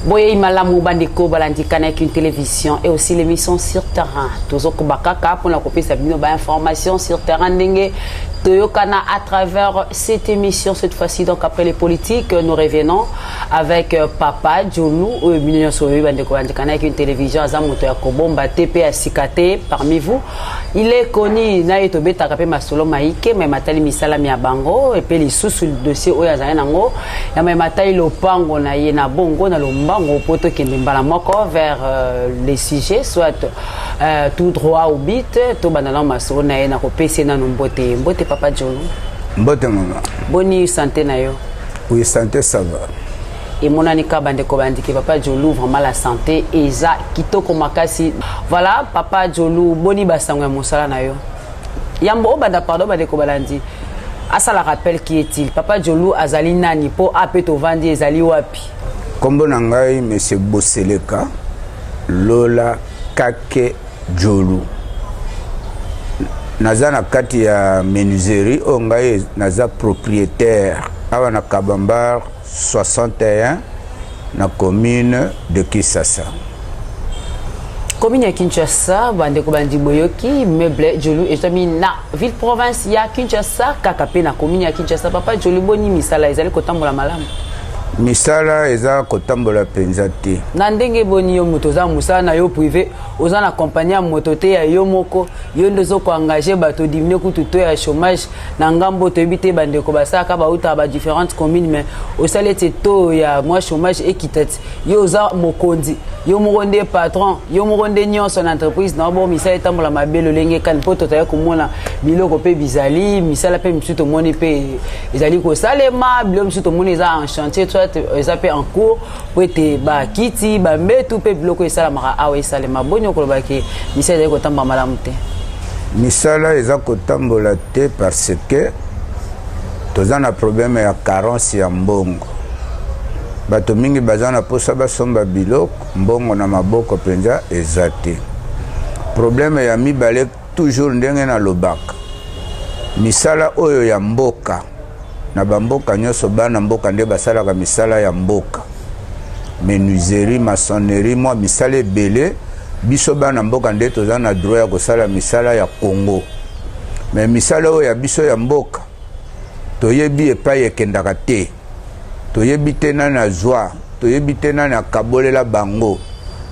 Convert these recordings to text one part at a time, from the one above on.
Boyei malamu bandeko balandi Canal une télévision et aussi l'émission sur terrain. Tozokoba kaka mpona kopesa bino ba information sur terrain ndenge toyokana à travers cette émission. Cette fois-ci donc, après les politiques, nous revenons avec Papa Jolu oyo bino nyonso oyebi. Bandeko balandi Canal une télévision, aza moto ya kobomba te mpe ya sika te parmi vous, il est connu. Na ye tobetaka mpe masolo maike me matali misala ya bango epe lisusu dossier oyo azali nango ya me matali lopango na ye. Na bongo na lombango mpo tokende mbala moko vers les sujets, soit tout droit au but, tobanda na masolo na ye. Na kopesa ye nanu mbote. Mbote, Papa Jolu. Mbote, mama. Boni santé na yo? Oui, santé, ça va. Emonani ka bandeko bandiki Papa Jolu, vraiment la santé eza kitoko makasi. Voilà, Papa Jolu, boni basango ya mosala na yo? Yambo obanda, pardon, bandeko balandi, asala rappel, qui est-il? Papa Jolu azali nani? Mpo ape tovandi ezali wapi? Nkombo na ngai Monsieur Boseleka Lola Kake Jolu. Naza na kati ya menuiserie oyo ngai naza propriétaire awa na Kabambar 61, na commune de Kisasa. Commune ya Kinshasa. Bandeko bandi, boyoki, meuble Jolu ezwami na ville province ya Kinshasa, kaka mpe na commune ya Kinshasa. Papa Jolu, boni misala ezali kotambola malamu? Misala eza kotambola mpenza te. Na ndenge boni? Yo moto oza mosala na yo privé, oza na compagnie ya moto te, ya yo moko, yo nde ozokoengage bato, diminuer kutu taux ya chômage na ngambo. Toyebi te, bandeko basalaka bautaka badifférentes communes, mais osali ete taux ya mwa chômage ekita ti yo oza mokonzi, yo moko nde patron, yo moko nde nyonso na entreprise na bo. Misala etambola mabe lolenge kani? Mpo tozali komona biloko mpe bizali misala mpe misusu tomoni mpe ezali kosalema, biloko misusu tomoni eza en chantier, soit eza mpe en cours, po ete bakiti, bambetu mpe biloko esalamaka awa esalema. Boni okolobaki misala ezali kotambola malamu te? Misala eza kotambola te parce que toza na problème ya carence ya mbongo. Bato mingi baza na mposa basomba biloko, mbongo na maboko mpenza eza te. Problème ya mibale, toujours ndenge nalobaka, misala oyo ya mboka, na bamboka nyonso bana mboka nde basalaka misala ya mboka: menuiserie, maçonnerie, mwa misala ebele. Biso bana mboka nde toza na droit ya kosala misala ya Congo. Mais misala oyo ya biso ya mboka, toyebi epai ekendaka te, toyebi te nani azwa, toyebi te nani akabolela bango.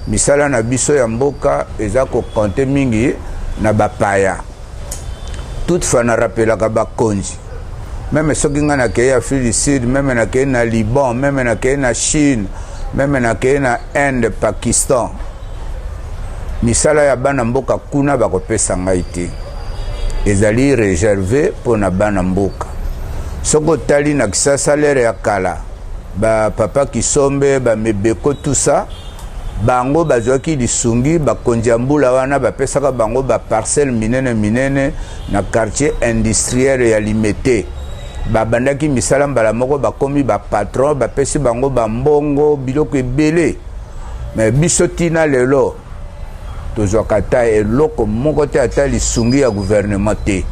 Misala na biso ya mboka eza kocompter mingi na bapaya. Toutefois, narapelaka bakonzi, même soki ngai nakei Afrique du Sud, même nakei na Liban, même nakei na Chine, même nakei na Inde, Pakistan, misala ya bana mboka kuna bakopesa ngai te, ezali réservé mpo na bana mboka. Soki otali na Kisasa, l'ère ya kala, bapapa Kisombe, bamebeko, tout ça, bango bazwaki lisungi. Bakonzi ya mbula wana bapesaka bango baparcelle minene minene na quartier industriel ya Limete. Babandaki misala mbala moko, bakomi bapatron, bapesi bango bambongo, biloko ebele. Mais biso ntina lelo tozwaka ata eloko moko te, ata lisungi ya gouvernement te.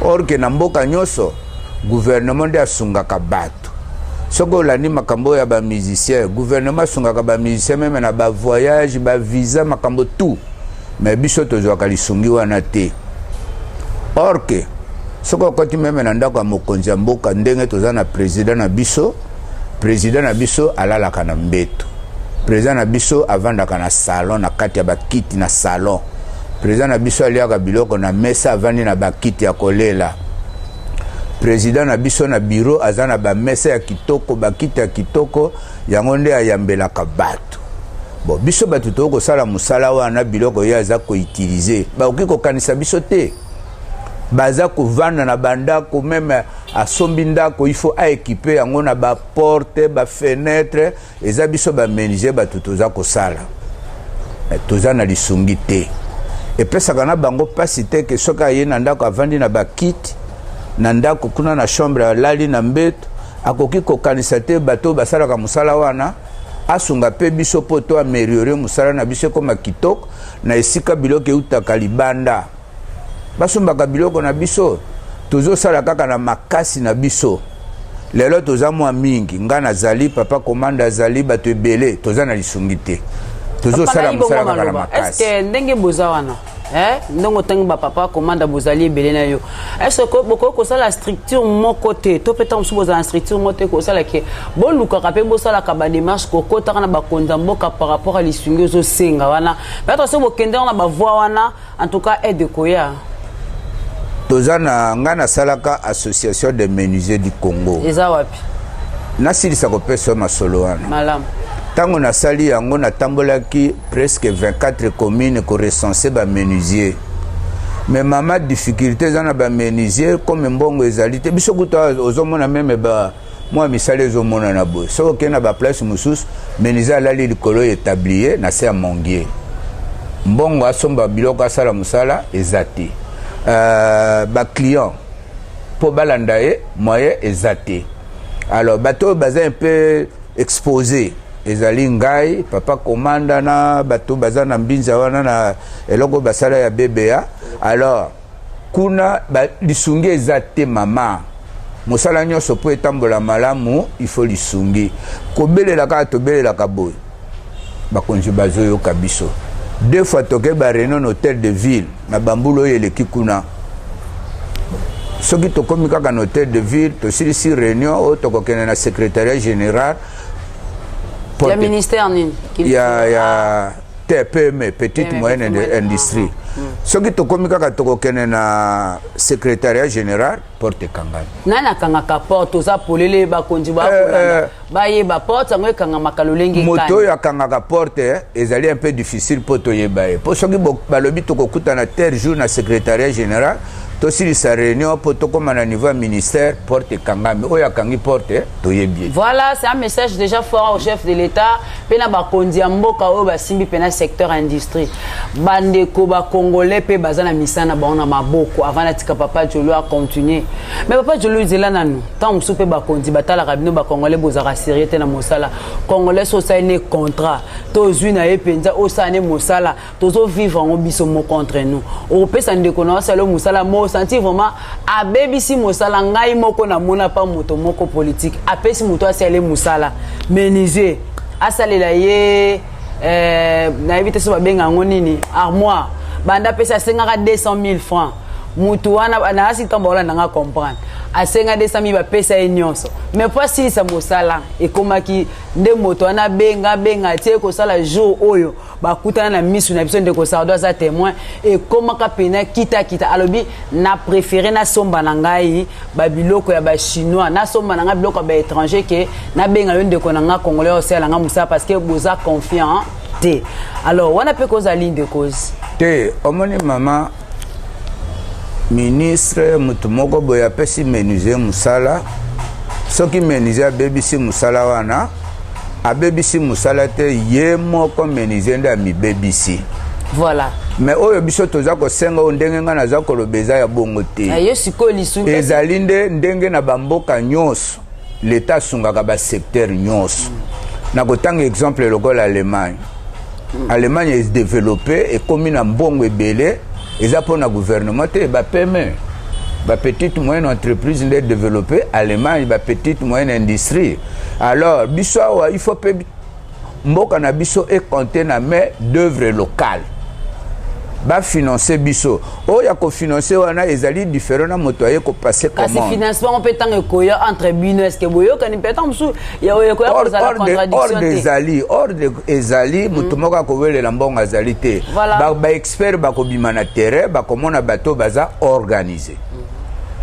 Or que na mboka nyonso gouvernement nde asungaka bato. Soki olandi makambo oyo ya bamusicien, gouvernement asungaka bamusicien même na bavoyage, bavisa, makambo tout. Mais biso tozwaka lisungi wana te. Or que soki okoti même na ndako ya mokonzi ya mboka, ndenge toza na président na biso, président na biso alalaka na mbeto, président na biso avandaka na salon, na kati ya bakiti na salon, président na biso aliaka biloko na mesa, avandi na bakiti ya kolela. Président na biso na bureau aza na bamesa ya kitoko, bakiti ya kitoko, yango nde ayambelaka bato. Bon, biso bato tokoki kosala mosala wana, biloko ye aza koutiliser, bakoki kokanisa biso te. Baza kovanda na bandako, même asombi ndako, il faut aéquiper yango na baporte, bafenêtre. Eza biso bamenuisier bato toza kosala, toza na lisungi te. Epesaka na bango mpasi te ke soki aye na ndako, avandi na bakiti na ndako kuna na chambre, alali na mbeto, akoki kokanisa te bato oyo basalaka mosala wana, asunga mpe biso mpo to améliorer mosala na biso ekóma kitoko. Na esika biloko eutaka libanda, basombaka biloko na biso, tozosala kaka na makasi na biso. Lelo toza mwa mingi, nga nazali, papa Komanda azali, bato ebele toza na lisungi te, tozosala mosala kaka na makasi. Est ndenge boza wana, ndenge otangi bapapa Komanda, bozali ebele na yo, est ce que bokoki kosala structure moko te, to mpe ntango mosusu bozala na structure moko te, kosala ke bolukaka mpe bosalaka badémarche, kokotaka na bakonzi ya mboka par rapport à lisungi ozosenga wana? Peut-être soki bokende na bavoi wana, en tout cas aide koya. Toza na, ngai nasalaka Association des menuisiers du Congo. Eza wapi? Nasilisa kopesa yo masolo wana. Malamu. Ntango nasali yango, natambolaki presque 24 commune korecenser bamenuisier. Mais mama, difficulté eza na bamenuisier, comme mbongo ezali te. Biso kuta ozomona même ba mwa misala ezomonana boye. Soki okei na baplace mosusu, menuisier alali likolo ya tablier na se ya manguier. Mbongo asomba biloko, asala mosala eza te. Baclient mpo balanda ye, moyen eza te. Alors bato oyo baza un peu exposé ezali ngai, papa Komanda na bato baza na Mbinza wana na eloko basala ya BBA. Alors kuna lisungi eza te, mama. Mosala nyonso mpo etambola malamu, il faut lisungi. Kobelela kaka, tobelelaka boye, bakonzi bazoyoka biso. Deux fois toke baréunion na hôtel de ville na bambula oyo eleki kuna. Soki tokomi kaka na hôtel de ville, tosilisi réunion oyo, tokokende na secrétariat général. Ya ministère nini? Ya TPME, petite moyenne industrie. Soki tokomi kaka, tokokende na secrétariat général, porte ekangami. Nani akangaka porte? Oza polele, bakonzi bakolanda, bayeba porte yango ekangamaka lolenge? Moto oyo akangaka porte ezali un peu difficile mpo toyeba ye, mpo soki balobi tokokutana tel jour na secrétariat général, tosilisa réunion mpo tokóma na niveau ya ministère, porte ekangami. Oyo akangi porte, toyebi ye. Voilà, c'est un message déjà fort au chef de l'État mpe na bakonzi ya mboka oyo basimbi mpe na secteur industrie. Bandeko bacongolais mpe baza na misala na bango na maboko. Avant natika papa Jolo acontinue, mais papa Jolo, ezela nanu. Ntango mosusu mpe bakonzi batalaka bino bacongolais, bozalaka sérieux te na mosala. Congolais so osali ne contrat to ozwi na ye mpenza, osala ne mosala, tozovivre yango biso moko entre nous. Okopesa ndeko na osala mosala, mo osentir vraiment abebisi mosala. Ngai moko namona pa moto moko politique apesi moto asala mosala, menuisier, asalela ye, nayebi te so babenga yango nini, armoire. Banda apesi, asengaka 200 000 francs. Mutu wana nayasi ntango baolanda nga comprendre, asenga 200 000, bapesa ye nyonso, mais po asilisa mosala, ekomaki nde moto wana abenga, abenga atie kosala. Jour oyo bakutana na misu na biso, ndeko Sardo aza témoin, ekomaka pena kitakita. Alobi: na préféré nasomba na ngai babiloko ya bachinois, nasomba na ngai biloko ya baétranger ke nabenga yo ndeko na ngai congolais osala ngai mosala, parce que boza confiant te. Alors wana mpe kozala ligne de cause. Te, omoni mama, ministre motu moko boye apesi menuisier mosala. Soki menuisier abebisi mosala wana, abebisi mosala te, ye moko menuisier nde amibebisi. Voilà. Mais oyo biso toza kosenga, oyo ndenge ngai naza koloba, eza ya bongo te. Ye sikoyo lisungi. Ezali nde ndenge na bamboka nyonso, l'État asungaka basecteur nyonso. Na kotanga exemple lokola Allemagne. Allemagne edéveloppé, ekómi na mbongo ebele, eza mpona gouvernement te, baPME, bapetite moyenne entreprise nde développé Allemagne, bapetite moyenne industrie. Alors biso awa, il faut mpe mboka na biso ecompte na main d'œuvre locale, bafinance biso. Oyo ya kofinancer wana ezali différent na moto aye kopasser. Kasi financement mpe ntango ekoya entre bino, est ce que boyokani mpe ntango mosusu ekoya kozala contradiction? Ordre ezali, ordre ezali. Moto moko akowelela mbongo azali te. Baexpert bakobima na terrain, bakomona bato baza organisé,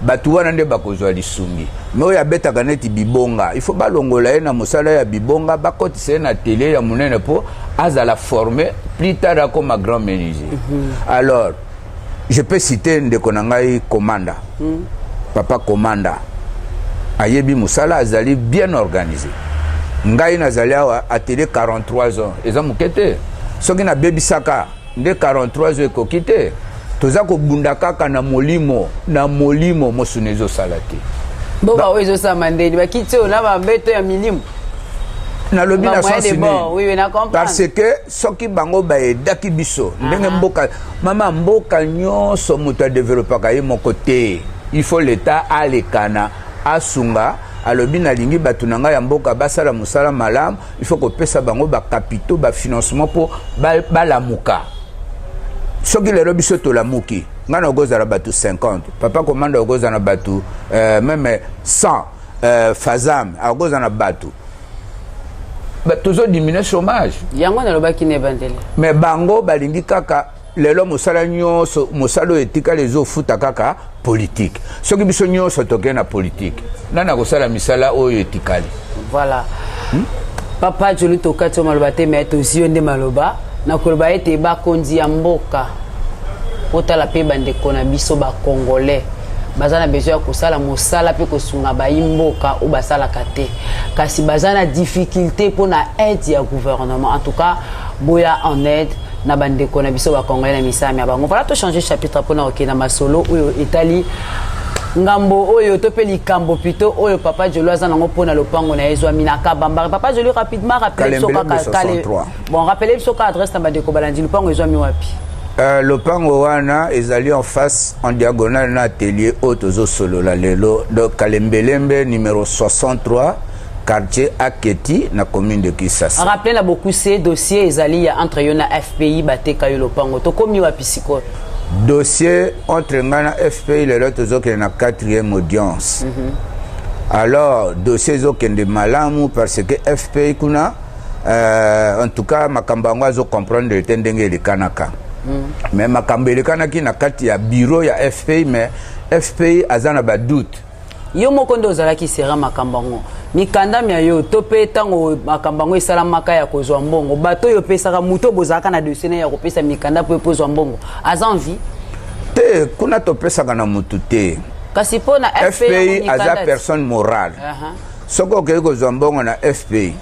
bato wana nde bakozwa lisungi. Mais oyo abetaka neti bibonga, il faut balongola ye na mosala ya bibonga, bakotisa ye na atelier ya monene mpo azala formé, plus tard akoma grand menuisier. Alors je peux citer ndeko na ngai Komanda. Papa Komanda ayebi mosala, azali bien organisé. Ngai nazali awa, atelier 43 ans, eza moke te. Soki nabebisaka nde 43 ans ekoki te. Toza kobunda kaka na molimo, na molimo mosuni ezosala te. Mboka oyo ezosalama ndeni bakiti oyo na bambeto ya milimo. Nalobi na sens nini? Parce que soki bango baedaki biso ndenge mboka, mama, mboka nyonso moto adevelopaka ye moko te. Il faut l'État alekana, asunga. Alobi: nalingi bato na ngai ya mboka basala mosala malamu, il faut kopesa bango bacapitaux, bafinancement mpo balamuka. Soki lelo biso tolamuki, ngai nakozala bato 50, papa komanda okozala na bato même 100, fazam akozala na bato, tozodiminue chômage. Yango nalobaki na ebandeli. Mais bango balingi kaka lelo mosala nyonso, mosala oyo etikali ezofuta kaka politike. Soki biso nyonso tokei na politike, nani akosala misala oyo etikali? Voilà, Papa Joli, tokati yo maloba te, me tozwi yo nde maloba na koloba ete bakonzi ya mboka otala mpe bandeko na biso bacongolais baza na besoin ya kosala mosala mpe kosunga bayi mboka oyo basalaka te, kasi baza na difficulté mpona aide ya gouvernement. En tout cas, boya en aide na bandeko na biso bacongolais na misala ya bango. Voilà, tochange chapitre mpona kokende na masolo oyo etali ngambo oyo to mpe likambo plutôt oyo papa Jolo aza nango mpona lopango na ye ezwami na Kabambare. Papa Jolo, rapidement, rappele biso kaka, bon, rappele biso kaka adresse na bandeko balandi. Lopango ezwami wapi? Lopango wana ezali en face, en diagonale na atelier oyo tozosolola lelo, donc Kalembelembe numéro 63, quartier Aketi, na commune de Kisasa. Rappelez na bokuse dossier ezali ya entre yo na FPI, bateka yo lopango. Tokomi wapi sikoyo? Dossier entre ngai na FPI, lelo tozokende na quatrième audience. Alors dossier ezokende malamu parce que FPI kuna, en tout cas makambo yango azocomprendre te ndenge elekanaka. Mais makambo elekanaki na kati ya bureau ya FPI, mais FPI aza na badoute. Yo moko nde ozalaki sera makambo yango, mikanda mya yo to mpe ntango makambo yango esalamaka ya kozwa mbongo, bato oyo opesaka, moto oyo bozalaka na dossier na ye ya kopesa mikanda mpo epo ozwa mbongo, aza en vie? Te, kuna topesaka na motu te. Kasi mpo na FPI aza personne morale. Soki okei kozwa mbongo na FPI,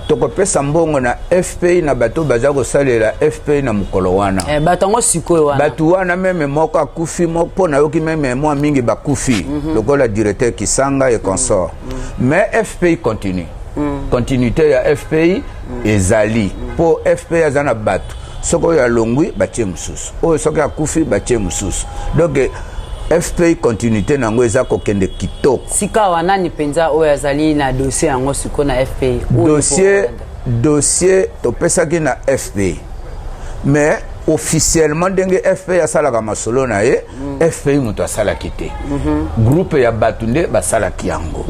tokopesa mbongo na FPI na bato baza kosalela FPI na mokolo wana. Eh, bato yango sikoyo wana? Bato wana, même moko akufi, mpo nayoki même mwa mingi bakufi, lokola directeur Kisanga et consort. Mais FPI continue, continuité ya FPI ezali, mpo FPI aza na bato. Soki oyo alongwi, batie mosusu, oyo soki akufi, batie mosusu. Donc FPI, continuité nango eza kokende kitoko. Sika wa nani mpenza oyo azali na dossier yango sikoyo na FPI? Dossier topesaki na FPI, mais officiellement ndenge FPI asalaka masolo na ye, FPI moto asalaki te, groupe ya bato nde basalaki yango.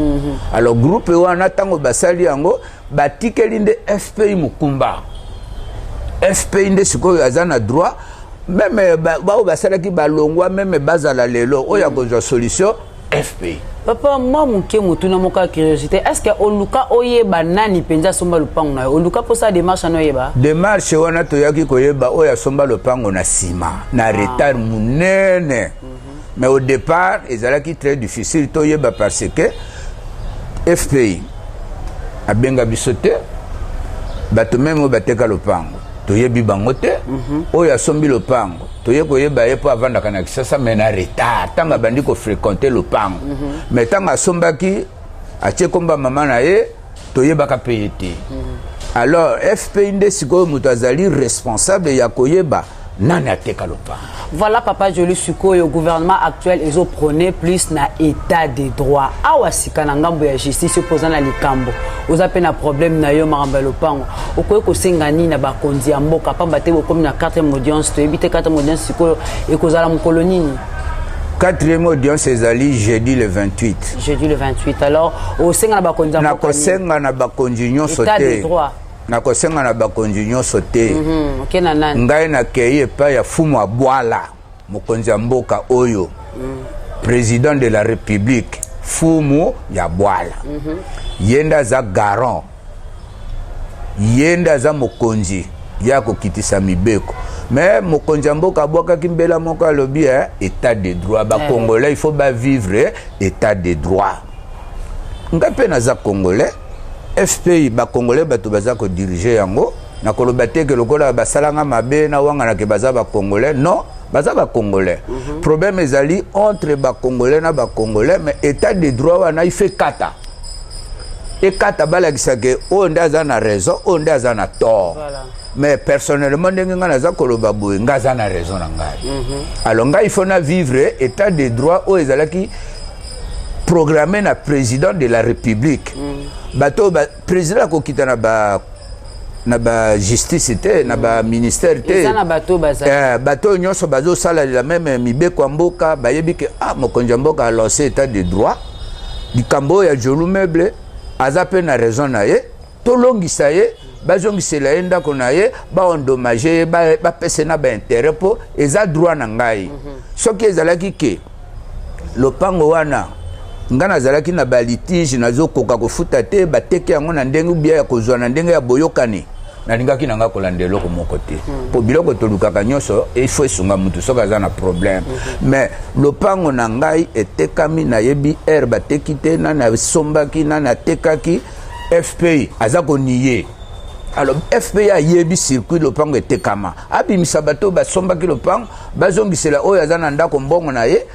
Alors groupe wana, ntango basali yango, batikeli nde FPI mokumba. FPI nde sikoyo aza na droit. Même baoyo basalaki balongwa, même bazala lelo oyo akozwa solution, FPI. Papa, mwa moke motuna moko ya curiosité: est ce que oluka oyeba nani mpenza asomba lopango na yo? Oluka mposa démarche ana oyeba? Démarche wana, toyaki koyeba oyo asomba lopango na nsima, na retard monene. Mais au départ ezalaki très difficile toyeba parce que FPI abenga biso te. Bato même oyo bateka lopango, toyebi bango te. Oyo asombi lopango, toye koyeba ye mpo avandaka na Kisasa, mais na retard, ntango abandi kofréquente lopango. Mais ntango asombaki, atie komba mama na ye, toyebaka mpe ye te. Alors FPI nde sikoyo moto azali responsable ya koyeba nani ateka lopango. Voilà, papa Joli, sikoyo gouvernement actuel ezoprône plus na état de droit. Awa sika na ngambo ya justice, mpo oza na likambo, oza mpe na problème na yo, makambo ya lopango, okoki kosenga nini na bakonzi ya mboka? Pamba te bokomi na quatrième audience, toyebi te quatrième audience sikoyo ekozala mokolo nini. Quatrième audience ezali jeudi le 28. Jeudi le 28. Alors osenga na bakonzi ya mboka nini? Nakosenga na bakonzi nyonso État de te. droit. Nakosenga na bakonzi nyonso te. Oke na nani? Ngai nakei epai ya Fumu Abwala, mokonzi ya mboka oyo, président de la République, Fumu ya Bwala. Ye nde aza garant, ye nde aza mokonzi ye akokitisa mibeko. Mais mokonzi ya mboka abwakaki mbela moko, alobi état de droit, bacongolais il faut bavivre état de droit. Ngai mpe naza congolais. FPI, bacongolais bato baza kodirige yango. Nakoloba te ke lokola basalanga mabe, nawanganake baza bacongolais. Non, baza bacongolais. Problème ezali entre bacongolais na bacongolais. Mais état de droit wana, il faut kata ekata, balakisa ke oyo nde aza na raison, oyo nde aza na tort. Mais personnellement, ndenge ngai naza koloba boye, ngai aza na raison na ngai. Alors ngai, il faut na vivre état de droit oyo ezalaki. Programme na président de la République. Bato oyo président akokita na bajustice te, na baministère te. Eza na bato oyo bazali. Bato oyo nyonso bazosalela même mibeko ya mboka, bayebi ke ah, mokonzi ya mboka alance état de droit. Likambo oyo ya Jolu Meuble, aza mpe na raison na ye. Tolongisa ye, bazongisela ye ndako na ye, baendommage ye, bapesa na baintérêt, mpo eza droit na ngai. Soki ezalaki ke lopango wana, ngai nazalaki na balitige, nazokoka kofuta te, bateki yango na ndenge ubia ya kozwa na ndenge ya boyokani, nalingaki na ngai kolanda eloko moko te, mpo biloko tolukaka nyonso ifo esunga motu soki aza na problème. Mais lopango na ngai etekami, nayebi ere bateki te, nani asombaki, nani atekaki. FPI aza konier. Alors FPI ayebi circuit lopango etekama, abimisa bato oyo basombaki lopango, bazongisela oyo aza na ndako mbongo na ye,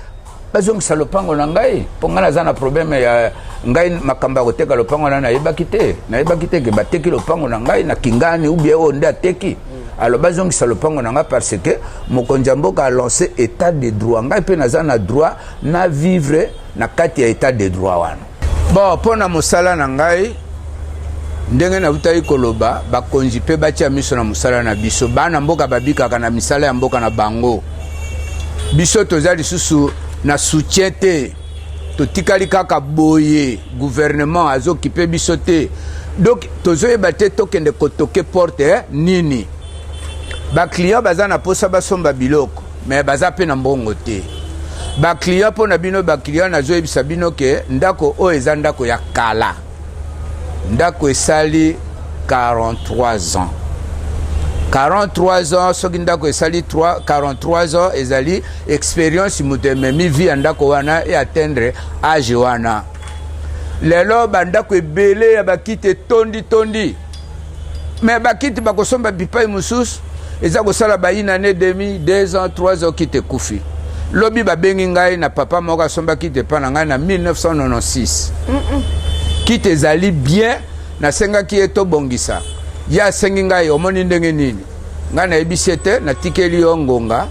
bazongisa lopango na ngai, mpo ngai naza na problème ya ngai. Makambo ya koteka lopango wana, nayebaki te, nayebaki te ke bateki lopango na ngai na Kingani ou bien oyo nde ateki. Alors bazongisa lopango na ngai, parce que mokonzi ya mboka alance état de droit. Ngai mpe naza na droit na vivre na kati ya état de droit wana. Bon, mpo na mosala na ngai, ndenge nautaki koloba, bakonzi mpe batia miso na mosala na biso. Bana mboka babikaka na misala ya mboka na bango. Biso toza lisusu na soutien te, totikali kaka boye. Gouvernement azokipe biso te, donc tozoyeba te tokende kotoke porte nini. Baclient baza na mposa basomba biloko, mais baza mpe na mbongo te. Baclient, mpo na bino baclient, nazoyebisa bino ke ndako oyo eza ndako ya kala. Ndako esali 43 ans, 43 ans. Soki ndako esali 3, 43 ans, ezali expérience. Moto ememi vie ya ndako wana e atteindre age wana. Lelo bandako ebele ya bakiti etondi tondi, mais bakiti bakosomba bipai mosusu eza kosala ba une année demi, 2 ans, 3 ans, kiti ekufi. Lobi babengi ngai na papa moko asomba kiti epa na ngai na 1996. Kiti ezali bien, nasengaki ye tobongisa. Ye asengi ngai, omoni ndenge nini, ngai nayebisi ye te, natikeli yo ngonga.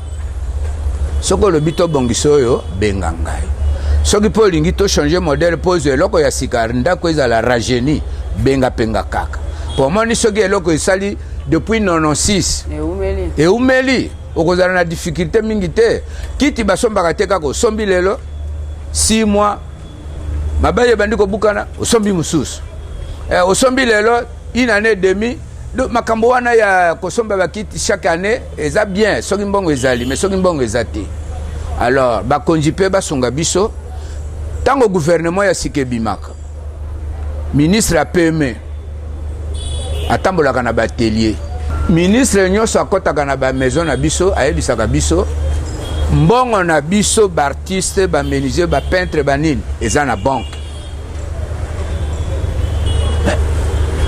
Soki olobi tobongisa oyo, benga ngai. Soki mpo olingi tochange modèle mpo ozwa eloko ya sika, ndako ezala rajeuni, benga mpenga kaka. Po omoni, soki eloko esali depuis 96, Eumeli. Eumeli, okozala na difficulté mingi te. Kiti basombaka te kaka osombi lelo, 6 mois mabaya ebandi kobukana, osombi mosusu. Osombi lelo, une année demi. Donc makambo wana ya kosomba bakiti chaque année eza bien soki mbongo ezali, mais soki mbongo eza te, alors bakonzi mpe basunga biso. Ntango gouvernement ya sika ebimaka, ministre apeme atambolaka na baatelier. Ministre nyonso akɔtaka na bamaison na biso, ayebisaka biso mbongo na biso baartiste, bamenuisier, bapeintre, banini eza na banque.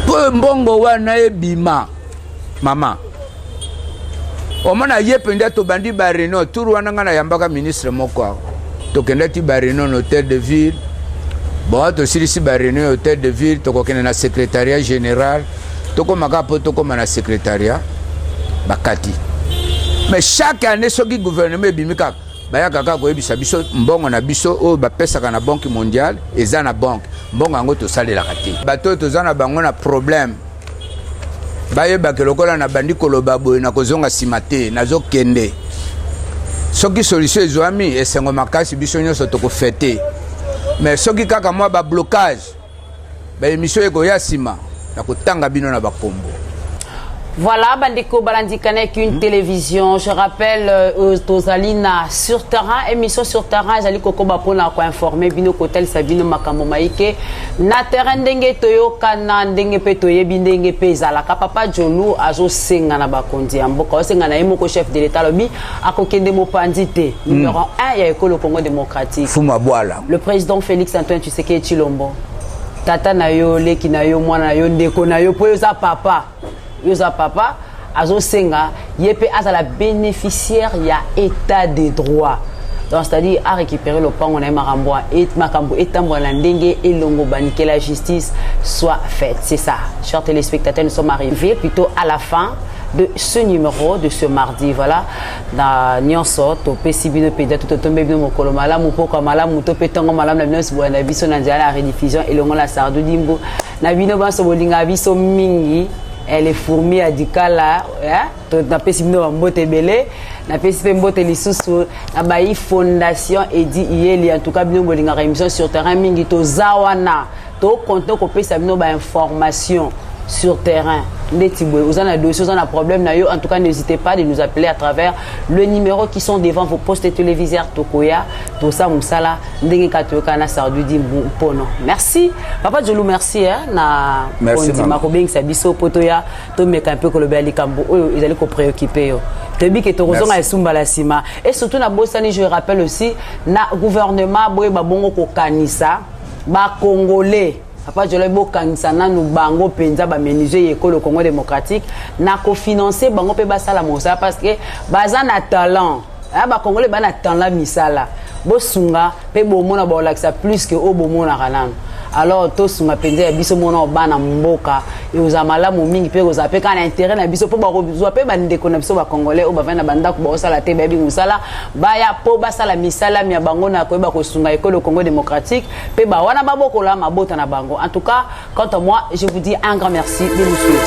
Mpo mbongo wana ebima, mama, omona ye mpenza. Tobandi baréunion tour wana, ngai nayambaka ministre moko awa, tokendaki baréunion na hôtel de ville. Bon, tosilisi baréunion ya hôtel de ville, tokokende na secrétariat général. Tokóma kaka mpo tokóma na secrétariat, bakati. Mais chaque année, soki gouvernement ebimi kaka, bayaka kaka koyebisa biso mbongo na biso oyo bapesaka na Banque mondiale eza na banque. Mbongo yango tosalelaka te. Bato oyo toza na bango na problème, bayebake lokola nabandi koloba boye, nakozonga nsima te, nazokende. Soki solution ezwami, esengo makasi, biso nyonso tokofêter. Mais soki kaka mwa bablocage, baémission ekoya nsima na kotanga bino na bakombo. Voilà, bandeko balandi Kanek une télévision. Je rappelle, tozali na sur terrain, émission sur terrain, ezali kokoba mpona koinformer bino, kotalisa bino makambo maike na terrain, ndenge toyokana, ndenge mpe toyebi, ndenge mpe ezalaka. Papa Jolu azosenga na bakonzi ya mboka, azosenga na ye moko chef de l'État. Alobi akokende mopanzi te, numéro 1 ya ekolo Congo démocratique, Fuma Bwala, le président Félix Antoine Tshisekedi Tshilombo, tata na yo, leki na yo, mwana na yo, ndeko na yo, mpo yo oza papa, yo oza papa. Azosenga ye mpe azala bénéficiaire ya état de droit. Donc c'est-à-dire a récupérer lopango na ye, makambo makambo etambola na ndenge elongo bani, que la justice soit faite. C'est ça, chers téléspectateurs, nous sommes arrivés plutôt à la fin de ce numéro de ce mardi. Voilà, na nyonso topesi bino mpenza, to totombe bino mokolo malamu, pokwa malamu, to mpe ntongo malamu na bino nyonso boya na biso na nzela ya rediffusion elongo na Sardu Dimbu. Na bino banso bolingaka biso mingi, les fourmis ya Dikala, napesi bino bambote ebele. Napesi mpe mbote lisusu na bayi Fondation Edi Iyeli. En tout cas, bino bolingaka émission Sur Terrain mingi, toza wana, tokonte kopesa bino bainformation sur terrain. Ndeti boye oza na dossier, oza na problème na yo, en tout cas, n'hésitez pas de nous appeler à travers le numéro qui sont devant vos postes téléviseurs. Tokoya tosa mosala ndenge kaka toyoka na Sardu Dimbu mpono. Merci papa Jolu, merci hein, na kondima kobengisa biso po toya tomeka mpe kolobela likambo oyo ezali kopréoccuper yo. Toyebi ke tokozonga esumbala nsima. Et surtout, nabosani, je rappelle aussi na gouvernement, boyeba bongo kokanisa Bacongolais. Papa Jolo, bokangisa nanu bango mpenza, bamenuisier ya ekolo Congo démocratique, na kofinancer bango mpe basala mosala, parce que baza na talent. Bacongolais baa na talent misala. Bosunga mpe bomona baolakisa plus ke oyo bomonaka nanu. Alors tosunga mpenza ya biso mona bana mboka, ekozala malamu mingi mpe ekozala mpe kaka na intérêt na biso, mpo bakozwa mpe bandeko na biso Bacongolais oyo bavandi na bandako, baosala te, bayebi mosala, baya mpo basala misala ya bango na koyeba kosunga ekolo Congo démocratique, mpe bawana babokola mabota na bango. En tout cas, quant à moi, je vous dis un grand merci de nous suivre.